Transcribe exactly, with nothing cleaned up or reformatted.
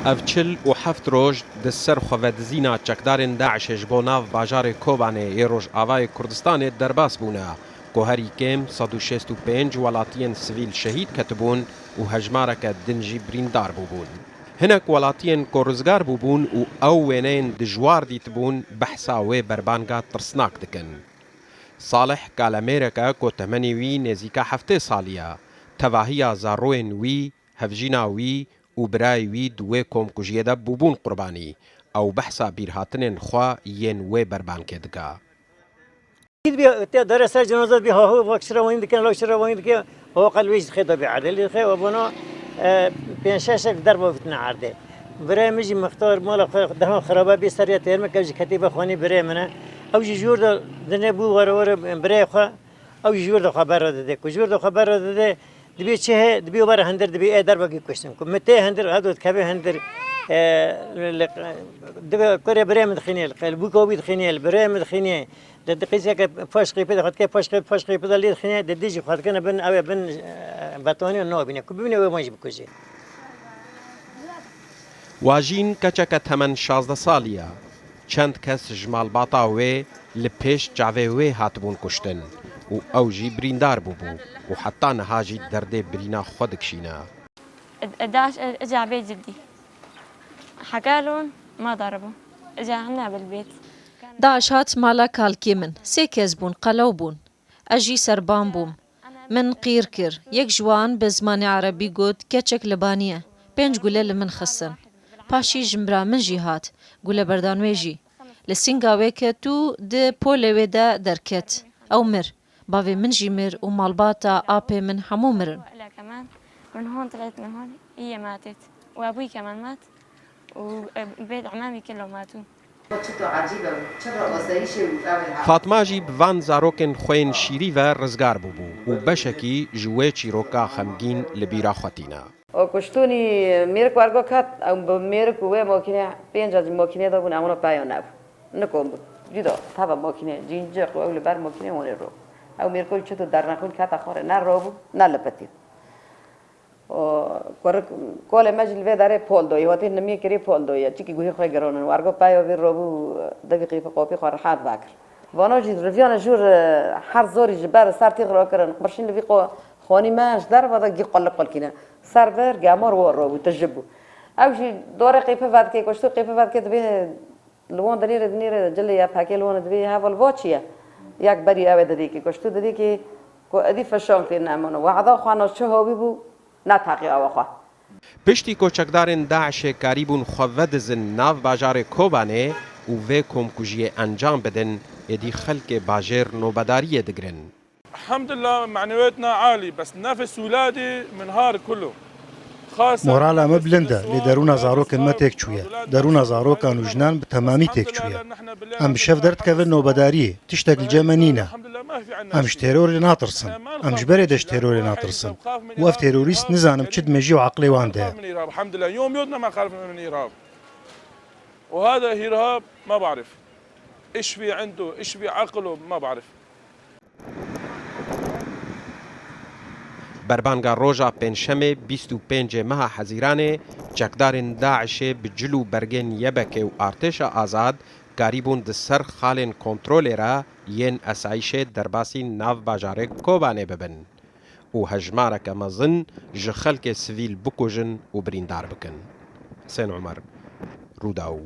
Ev çil û heft roj di ser xwevedizîna çekdarên DAIŞê ji bo nav bajarê Kobanê yê Rojavayê Kurdistanê derbas bûne, ku herî kêm sed û şêst û pênc welatiyên sivîl şehîd ketibûn û hejmareke din jî birîndar bûbûn. Hinek welatiyên ku rizgar bûbûn û ew wêneyên dijwar dîtibûn, behsa wê berbanga tirsnak dikin. Salih kalemêrek e ku temenê wî nêzîka heftê salî ye. Tevahiya zaroyên wî, hevjîna wî û birayê wî di wê komkujiyê de bûbûn qurbanî. Ew behsa bîrhatinên xwe yên wê berbangê dike. Te dere ser cenaze bi ha ho vak şira wayî dikin, law şira wayî dikin, ho qel wê jî dixê da bi erdê. Lê dixê we bona, e, pênc şeşek derva vitine erdê. Birê min jî mixtar mala xwe deha xirabe bî ser ya têrmek, ev jî ketî be xwanî birê min e. Ew jî jûr de dinê bû were were birê xwe, ew jî jûr de xwe berre dide. Ku jûr de xwe berre dide, dibê çi he, dibê were hindir, dibê ê dervekî kuştin. Ku min tê hindir, hedo dikeve hindir, e, li, li, dibe kurê birê min dixînê, li qelbûka wî dixînê, li birê min dixînê. Di, di qîzeke paş qîpê de xwe dike, paş qîp, paş qîpê de lê dixîne, di dijî xwe dikine bin, ew ê bin, e, betonî û nabîne. Ku bibîne wê wan jî bikujê. Wajîn keçeke temen şazdeh salî ye. Çend kes ji malbata wê li pêş çavê wê hatibûn kuştin û ew jî birîndar bûbû û heta niha jî derdê birîna xwe dikişîne. داعش اجى على بيت جدي، حكى لهم ما ضربوا، اجى عنا بالبيت. داعش هات مالا کالکێ من. Sê kes bûn, qelew bûn. Ez jî serban bûm. Min qîr kir. Yek ji wan bi zimanê erebî got, keçek li banî ye. Pênc gule li min xistin. Paşî jinbira min jî hat. Guleberdan wê jî. Li sînga wê ket û di polê wê de derket. Ew mir. Bavê min jî mir û malbata apê min hemû mirin. وإلى كمان من هون طلعت من هون، هي ماتت، وأبوي كمان مات، وبيت عمامي كلهم ماتوا. Fatma jî bi van zarokên xwe yên şîrî ve rizgar bûbû û beşekî ji wê çîroka xemgîn li bîra xwe tîne. O kuştûnî mêrik wergo ket, ew bi mêrik û wê mokînê pênc mokînê de bûn, ew paya nebû. Nikom bû. Cîdo tava mokînê, cîncik û ew li ber mokînê hûnê ro. Ew mêrko çito dernexûn kete xwe re, ne ro bû, ne lipitî. O kurik kolê me jî li vê derê pol doyê, hotî nimiyê kirî pol doyê. Çikî guhî xwe gironin. Wergo peyo vî robû devî qîpî qopî xwe rehat vekir. Vano jî riviyane jûr, e, her zorî ji ber ser tîx rokirin. Qirşîn li vî qo xonî me ji derve de gî qol li qol kîne. Ser vir gemor wo robû, tijî bû. Ew jî dorê qîpî vedikê, kuştû qîpî vedikê dibê Li wan dinêre dinêre cilê ya pekê li wan dibê heval va çi ye? Yek berî ew ê didîkî kuştû didîkî ku edî feşan fê nemano. Wehda xwe na çi hawî bû, ne teqî ewa xwe. Piştî ku çekdarên DAIŞê karîbûn xwe vedizin nav bajarê Kobanê û vê komkujiyê encam bidin, êdî xelkê bajêr nobedariyê digirin. الحمد لله معنوياتنا عالي، بس نفس ولادي منهار كله. Morala me bilind e, lê derûna zarokên me têk çûye. Derûna zarokan û jinan bi temamî têk çûye. Em bi şev derdikevin nobedariyê, tiştek li cem me nîne. Em ji terorê natirsin. Em ji berê de ji terorê natirsin. Û ev terorîst nizanim çi dimêjî û eqlê wan de ye. الحمد لله، يوم يوتنا ما خاف من إرهاب. وهذا إرهاب ما بعرف إيش في عنده، إيش في عقله، ما بعرف. Berbanga roja Pêncşemê bîst û pêncê meha Hezîranê çekdarên DAIŞê bi cil û bergên Y B K û Artêşa Azad karîbûn di ser xalên kontrolê re yên esayîşê derbasî nav bajarê Kobanê bibin û hejmareke mezin ji xelkê sivîl bikujin û birîndar bikin. Husên Omer, Rûdaw.